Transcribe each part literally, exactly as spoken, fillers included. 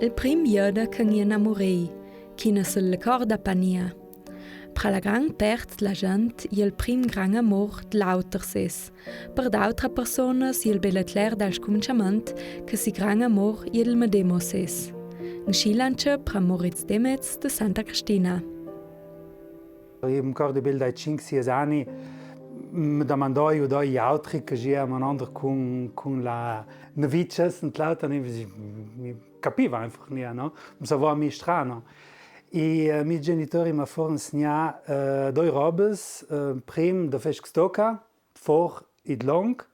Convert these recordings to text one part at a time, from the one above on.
Il prim jöda che gnì inamurei, chi na se lecorda pania. Pra la gran pert dla gent gnì il prim gran amor dl'auter ses. Per d'autra personas gnì il bel cler dal scuminchament che si gran amor gnì il medemo ses. Inschi l'è anche pra Moritz Demez de Santa Cristina. Io mi ricordi bel dai cinc, sies ani, mi domandoi, io doi autri che giavian un ander cun, cun la nevice, sint l'auta, mi, mi capiva einfach gnì, no? Mi saveva mi strano. E, eh, i mei genitori ma foron insegnà, eh, doi robes, eh, prim de fec che stoca, for e dlong,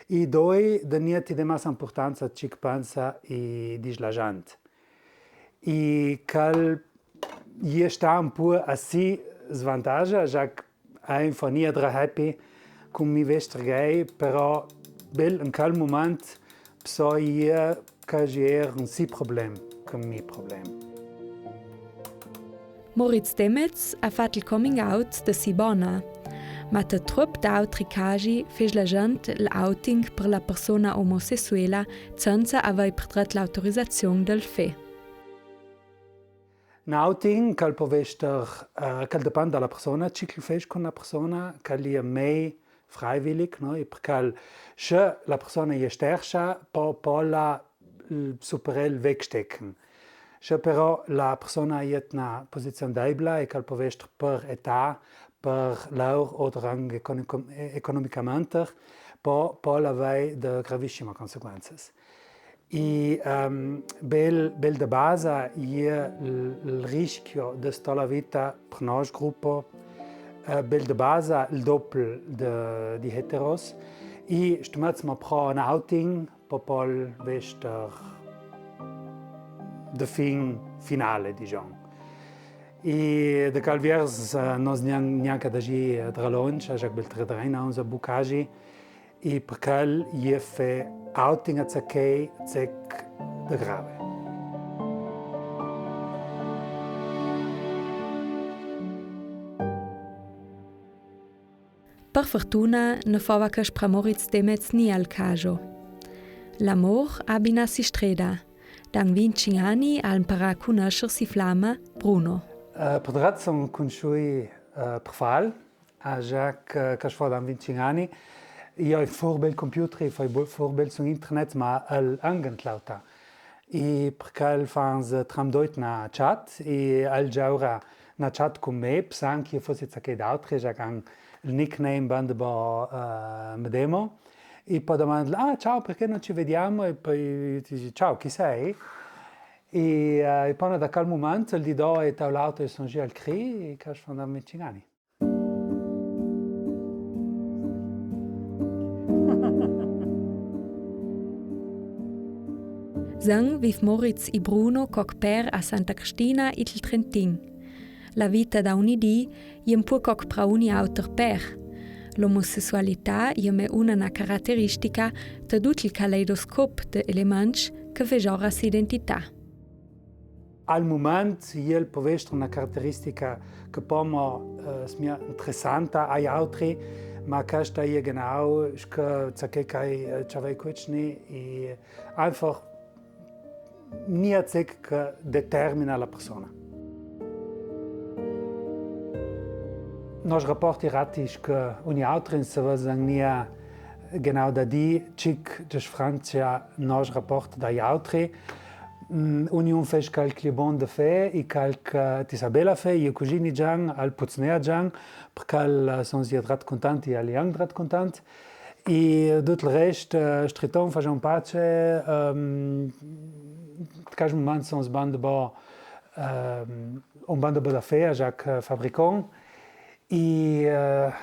e doi de gnì ti dè massa impurtanza a ce che pensa e dis la gent. E chel ghjè stà un po' a si svantagia, già che a info gnì adra happy cun mi vester gay, però bel in chel moment psoi io che ghjè un si problem, che mi problem. Moritz Demez ha fat il coming out de si bona, ma te truop d'autri casi fec la gent l'outing per la persona omosessuela senza avei perdret l'autorisazion del fé. Un outing, chel po vester, eh, chel depend da la persona, ce che fec cun la persona, chel ghjè mei freiwillig, no? E perchè che la persona ghjè sterscia, po, po la, l-, superel vegstechen. Che però la persona ghjè in una posizion deibla e chel po vester per età, per laur oder anche econ-, econ-, economicamente, po, po la avei de gravissime conseguenzas. E, ehm, bel, bel de basa ghjè il, il rischio de sta la vita per nos gruppo, eh, bel de basa il doppel de, di heteros. E stumazmo pro un outing, po pol vester de fin finale, diciamo. E de chel viers, eh, nos gnì, gnanca da gi, eh, dralonch, a già bel tre drena, unza bucagi, e perchè io fè outing a zachei zec de grave. Per fortuna no fava che spra Moritz Demez gnì al caso. L'amor abina si streda. Dan vincin ani al imparà a cunoscer si flama Bruno. Eh, per drat son cunsciui, eh, per fal, a già che, che sfo dan vincin ani, io i fur bel computer, i fai bu-, fur bel su internet, ma el anche in l'auta. E perchè che fans tramdoit na chat, e el giaura na chat cun me, psan che io fossi zachei d'autri, già che han il nickname banda bo, eh, medemo. E po domanda, "Ah, ciao, perché non ci vediamo?" E po io ti disi, "Ciao, chi sei?" E, eh, e po da chel moment, el di do e tau l'auto e son gi al cri, e che sfo dan vincin ani. Sen viv Moritz e Bruno co che per a Santa Cristina il Trentin. La vita da ogni dì ghjè un po' co che pra ogni auter per. L'omosessualità ghjè me una na carateristica de dut il caleidoscop de elements che fè giora s'identità. Al moment, el po vester na carateristica che po mo, eh, smia interessanta ai autri, ma chesta ghjè genau che, che, che, eh, ci avei cucni e einfach gnì zec che determina la persona. Nos raport i ratisch che ogni autri, se vos gnì genau da dì, cic, de Francia, nos raport dai autri. Mm, ognun fec chel che i è bon de fè, e chel che ti sa bela fè, e cusì ni Gian, al puznea Gian, perchè che, eh, son si drat contant, e al è anche drat contant. E dut il rest, eh, striton, fajon pace, ehm, che al moment son sbando bo, ehm, un bando bo da fè, Jacques Fabricon, e, eh,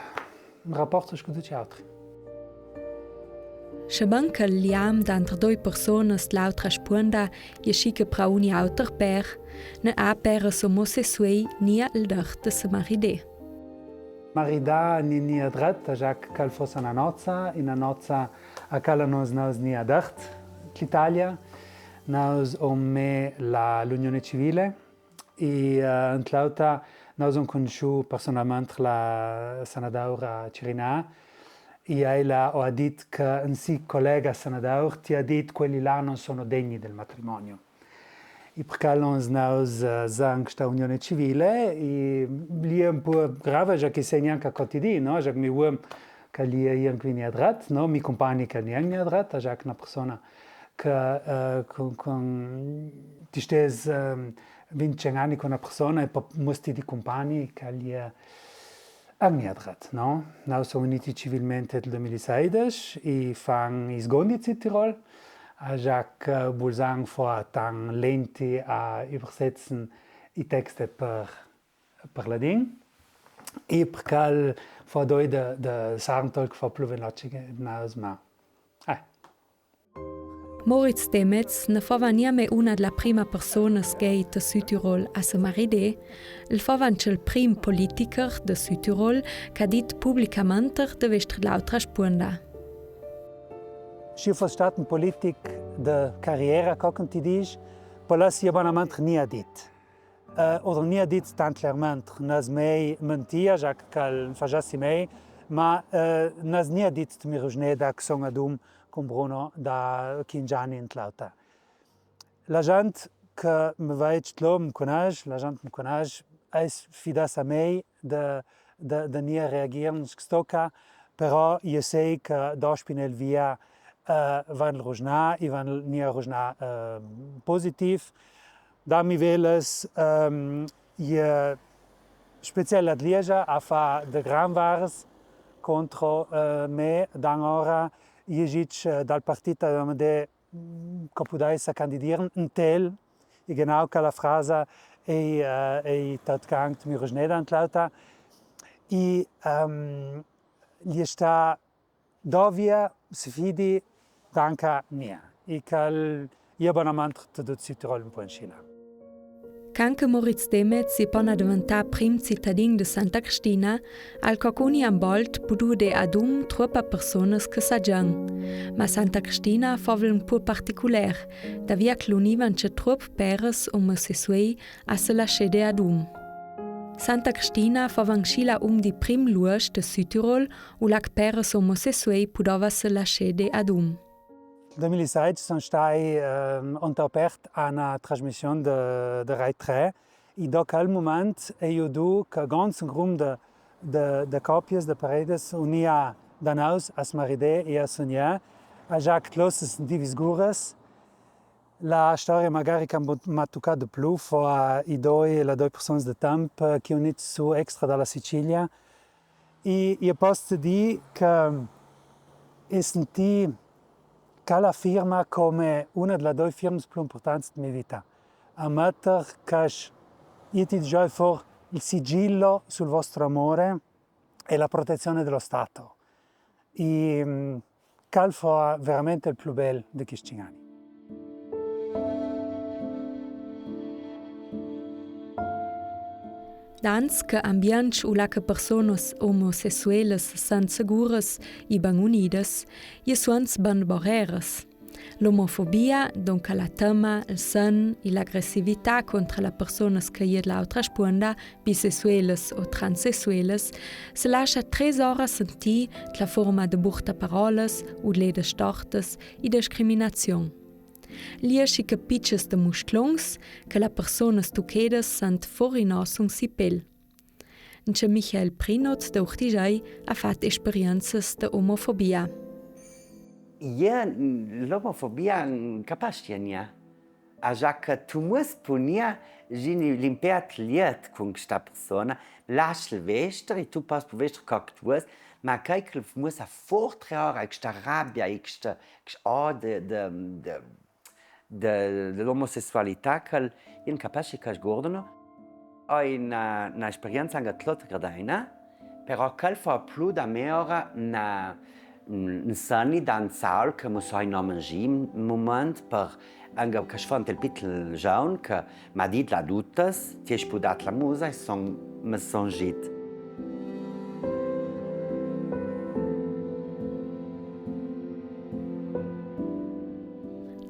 un raport scu ducj i autri. Sche ben che il liam danter doi personas l'autra spuonda ghjè schi che pra ogni auter per, ne à per i omosessuei gnì il dret de se maridè. Maridà gnì, gnì dret, Jacques, che al fossa na nozza, e na nozza a chela nos, nos gnì dret, l'Italia, nos on me la, l'unione civile, e, eh, in l'auta, nos on cunussù personalment la sanadaura Cirinà, e ela o à dit che un si colega sanadaur ti à dit: "Quei là non sono degni del matrimonio." I perché lons nous, eh, zan chesta unione civile, i, l'è un po' grave, già che i segna anca cotidin, no? Già che mi uom che l'è anca vegnuo dret, no? Mi compagni che l'è vegnuo dret, già che una persona che, eh, con, con, ti stes, ehm, vincen ani con una persona e po' mo sti di compagni che l'è vegnuo dret, no? Nous son uniti civilmente del doi mila e seidesh, i fan i sgondi Südtirol, a già che bulzan fo tan lenti a iversetzen i texte per, per ladin, i perché fo doi de, de Sarntal che fo plui veloce che nous, ma, eh. Moritz Demetz ne fava gnamò una de la prima personas che è ita Südtirol a se maridé, el fava anca el prim politicher de Südtirol che à dit publicamente de vestri l'autra spuonda. S'i fos stat un politic de carriera, co che ti dis, po l'as i bonamente gnà dit. Eh, oder gnà dit tant lerment, n'as mei mentia, già che al fasassi mei, ma, eh, n'as gnà dit de mi rugneda che son adum con Bruno da quindze ani in l'auta. La gent che me vede, che me conosce, la gent che me conosce, e si fida a mei de, de, de gnà reagir, no, che sto ca, però i sei che dopo in el via, eh, van rugnà, i van gnà rugnà, eh, positiv. Da mi veles, ehm, i, special la Gliesia a fa de gran vars contro, eh, me, da anora, i dice, eh, dal partit, eh, de, mm, che pudesse candidieren, un tel, i genau che la frasa e, eh, e i tat canto mi rugneda in l'auta, i, ehm, i sta dovia se fidi d'anca mia, i che i è bonamente dut Südtirol un po' in scila. Ch'anca Moritz Demetz i pona deventà prim citadin de Santa Cristina, al cocuni an bolt pudude adum truopa personas che sa gian. Ma Santa Cristina fava un po' particular, da via che l'univan ce truop peres omosessuei a se lascede adum. Santa Cristina fava in scila un di prim luoc de Südtirol, u là che peres omosessuei pudova se lascede adum. Doi mila e seidesh son stai, ehm, interpert a una trasmission de, de Rai tre, i do quel moment e i du che ganz un grum de, de, de copias, de pareidas, unia da nous a se maridé e a sognar, a già che l'os se sentivi sguras, la storia magari che m'ha tuccà de plui fo i doi, la doi personas de temp, eh, che i è units su extra da la Sicilia. I, i poss dì che i senti quela firma come una de la doi firmas plui importants de mia vita. A metter che i ti dà for il sigillo sul vostro amore e la protezione dello Stato. I, mm, quel fo veramente il plui bel de chesc'anni. Dans che ambients u là che personas omosessuelas san seguras i ban unidas, i è suonts ban boreras. L'omofobia, donca la tema, il sen i l'agressività contra la personas che i è de l'autra spuonda, bisessuelas o transessuelas, se lascia tresora sentì de la forma de burtaparolas u de ledas tortas i discriminazion. Lieschi che pitschas de musclons che la personas tucchedas sent fori no sun si pel. Anca Michael Prinot de Urtigei ha fat esperienzas de omofobia. Ie, l'omofobia, capace, ie. A già che tu muos punia, gini l'impeat liet cun sta persona, lascia il vester, e tu pas pu vester co che tu vuos, ma che che muos a fortre ora, e sta rabia, e sta, che o de, de, de, de, de l'omosessualità, che in capace che sgordano. Ho una, una esperienza anca tlot gradaina, però quel fa plui da me ora una, un, un sani danzal che mo soi nomen gim moment per anca che sfant il pitel giaun che m'ha dit la dutas, ti es pudat la musa e son, me son git.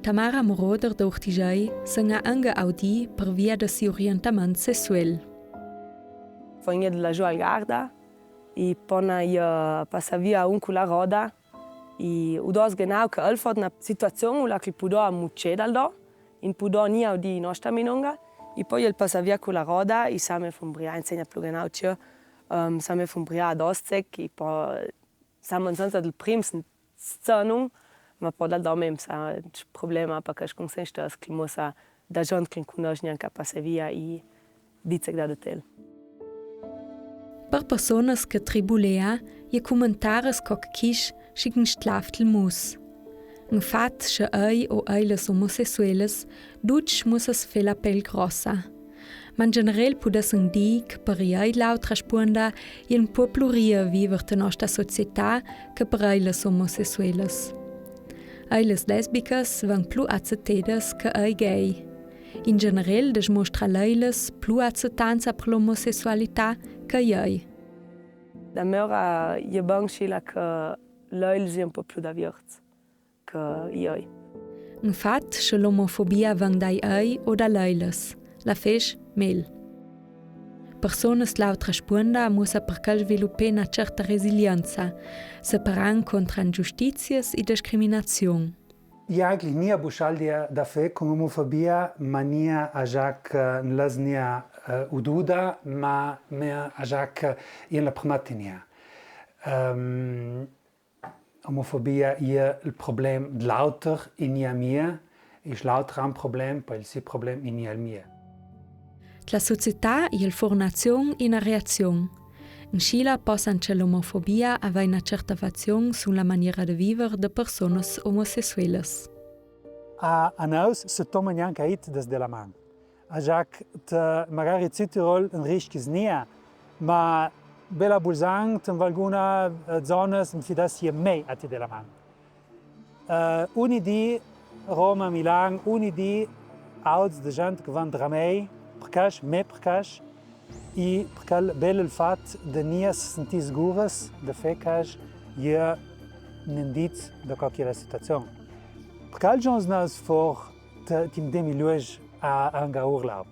Tamara Moroder de Urtigei se n'ha anca audì per via de si orientament sessuel. Fo gnà de la Jualgarda, i pona i passa via un cu la roda, i u dos genau che el fo una situazion u là che pudò mucedal do, In pudò ni audì nostra minonga, i po el passa via cu la roda, i sa me fumbrià, insegna plu genau ciò, ehm, sa me fumbrià ad oscec, i po sa mansenza del prim s-, scanun, ma po dal dome sa problema, parcè che scunsensta che mo sa da gent che cunosce gnanca passa via, i dice che da del. Per personas che tribulea, i comentaris co che quisch schi che schlaftel mus. Infat, sche ei o ei las omosessuelas, dutsch mussa se fer la pel grossa. Ma in generel pudessan dì che per ei l'autra spuonda i en po plu ria viver te nostra società che per ei las omosessuelas. Ei las lesbicas van plu acettedas che ei gay. In generel desmostra leilas plu acettanza per l'omosessualità che ei. Da mera i è ben scila che leilas i è un po plu davierts che ei. Infat, sche l'omofobia van dai ei o da leilas, la fesch mel. Personas l'autra spuonda mussa per quel svilupper na certa resilienza, separan contra ingiustizias e discriminazion. I è eigentlich nia buschaldia da fer cun omofobia, ma nia a già che, eh, las nia, eh, ududa, ma, ma a già che i è la prima tenia. Ehm, omofobia i è il problem dl'auter e nia mia, e l'auter ha un problem, po il si problem e nia il mia. Tla società i è il fornazion e na reazion. In scila possan che l'omofobia avei na certa fazion sun la maniera de viver de personas omosessuelas. A, a naus se toma gnanca id des de la man. A già che te magari Südtirol in rischi snia, ma bela Bulzan, in valguna, eh, zonas, in fidas i è mei a ti de la man. Eh, uni dì Roma, Milan, uni dì auts de gent che van dra mei, percasch, me percasch, e percal bel il fat de nia se senti siguras de fer casch i è un indiz de co che i è la situazion. Percal gions naus for te, tim demi luogi a, a anga urlaub.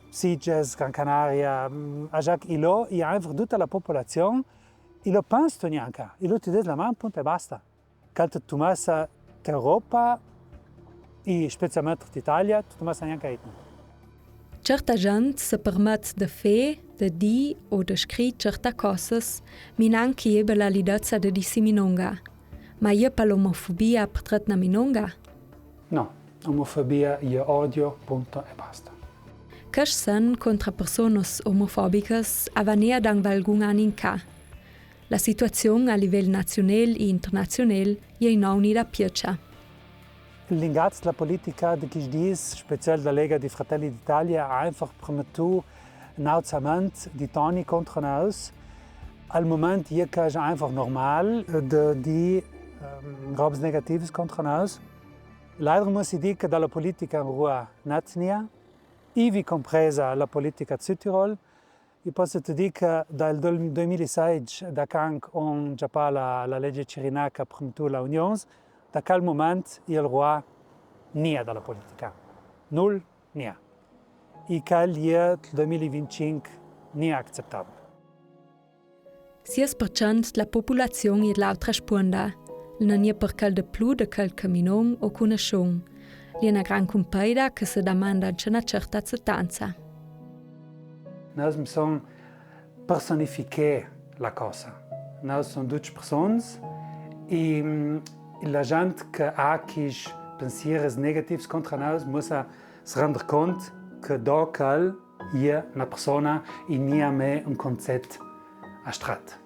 Sitges, Gran Canaria, mm, a già che ilo, i è einfach duta la popolazion, ilo pensto gnanca, ilo ti des la man, punto e basta. Cal te tumassa te Europa, e specialmente te Italia, te tumassa gnanca itno. Certa gent se permet de fer, de dì o de scri certa cosas, minant che i è bela l'idezza de dì si minonga. Ma i è pa l'omofobia per tret na minonga? No, omofobia i è odio, punto e basta. Quest sen contra personas omofobicas ava nia dan valgun an in ca. La situazion a livel naziunel e internaziunel i è inonda pietscha. L'ingaz dla politica de quist dis, special dla Lega di Fratelli d'Italia, ha einfach permettu un auzament di toni contra naus. Al moment i è casch einfach normal de dì, ehm, robs negativs contra naus. Leider muss i dì che da la politica in rua net nia, ivi compresa la politica Südtirol, I posso te dì che dal doi-, duimila e seic, da can ch'on giapà la, la lege Cirinnà ch'ha permetù la unions, da quel moment i è rua nia da la politica. Nul, nia. E quel i è duimila e vintcinc nia acceptabel. Sies percent dla populazion i è l'autra spuonda. Nò, i è per quel de plü de quel che minon o cunoschon. I è na gran cumpeida che se damanda anche na certa acettanza. Naus musson personificher la cosa. Naus son ducj persons e, mm, la gent che ha quiscj pensieris negativs contra naus mussa se render cont che do quel i è na persona e nia mè un concet astrat.